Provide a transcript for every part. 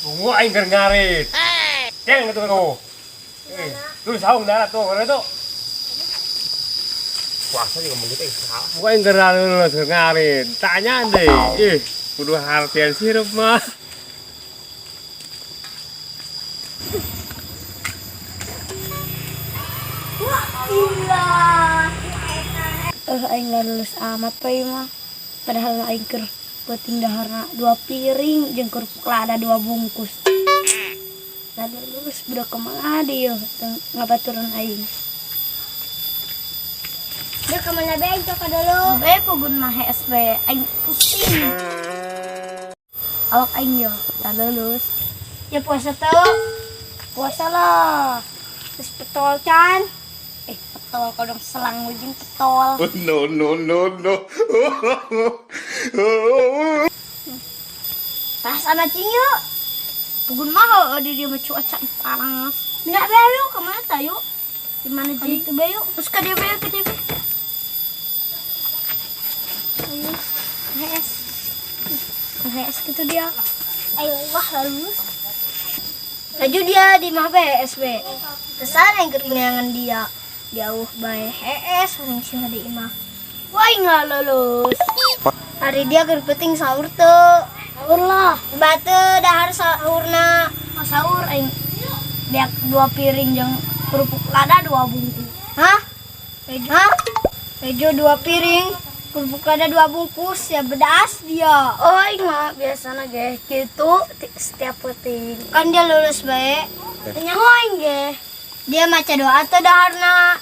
Tunggu aing keur ngarit. Ceng gitu kau. Eh, lu saung darat tuh, karena itu. Puasa juga ngomong gitu, salah. Gua aing keur lulus keur ngarit. Tanya deh. Ih, kudu hartian sirup mah. Aing nggak lulus amat pak mah. Padahal aing keur peuting daharna 2 piring jeung kerupuk lada 2 bungkus. Lalu lulus budak kemana dia ngabaturan aing. Dia kemana be aing cok dulu. Be pugun mah hees be aing pusing. Awak aing yo tak lulus. Ya puasa tuh. Puasa lah. Terus petol can. Petol kodong selang ujung petol. No no no no. Pas sama cing yuk. Pugun mah di dia cuaca panas. Enggak be yuk kemana ta yuk? Di mana cing? Itu be yuk. Terus ke dia be ke dia be. Ayo. HS. HS gitu dia. Ayo wah lulus. Laju dia di mah be SB. Kesana yang keringan dia. Jauh bae hees orang sih di imah. Wah nggak lulus. Hari dia keur penting sahur tuh. Sahur lah. Batu dahar sahurna. Oh, sahur aing biak 2 piring jeung kerupuk lada 2 bungkus. Hah? Hah? Ejo 2 piring, kerupuk lada 2 bungkus ya bedas dia. Oh aing mah biasana ge kitu setiap peuting. Kan dia lulus bae. Nyaho aing ge. Dia maca doa atau daharna.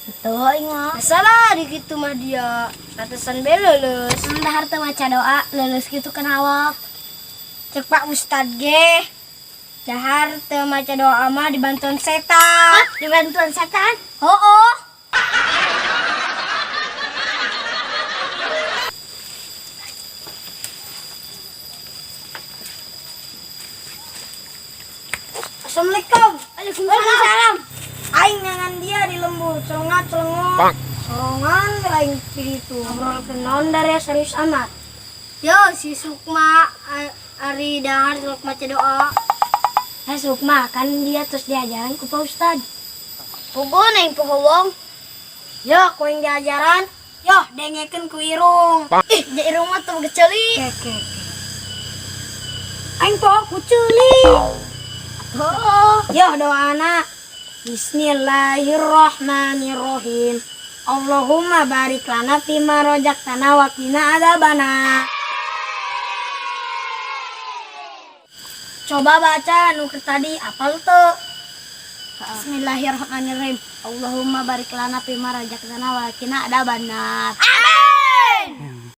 Betul aing mah. Masalah di kitu mah dia. Atasan be lulus. Dahar teu maca doa lulus kitu kan awak. Cek Pak Ustad ge. Dahar teu maca doa mah dibantuan setan. Hah? Dibantuan setan? Hooh. Assalamualaikum. Waalaikumsalam. Aing ngangan dia di lembur, celongat celongot. Solongan aing gitu. Ngobrol ke naon dari serius amat. Yo si Sukma ari dahar celok maca doa. Eh Sukma kan dia terus diajaran ku Pak Ustad. Pugun aing pohowong. Yo ku aing diajaran. Yo dengekeun ku irung. Ih, di irung mah teu geceuli. Oke, oke. Aing poho ku ceuli. Oh, yo doana. Bismillahirrahmanirrahim. Allahumma barik lana fima rozaqtana wa qina adzabannar. Coba baca nu tadi apal teu? Bismillahirrahmanirrahim. Allahumma barik lana fima razaqtana wa qina adzabannar. Amin.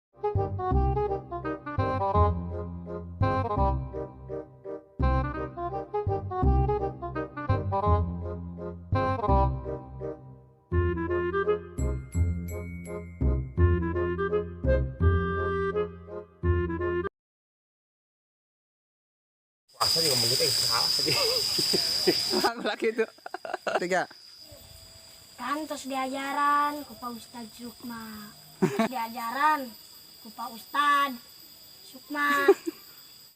Puasa juga ngomong gitu, salah tadi. Lagi itu. 3. Kan terus diajaran ku Pak Ustad Sukma. Terus diajaran ku Pak Ustad Sukma.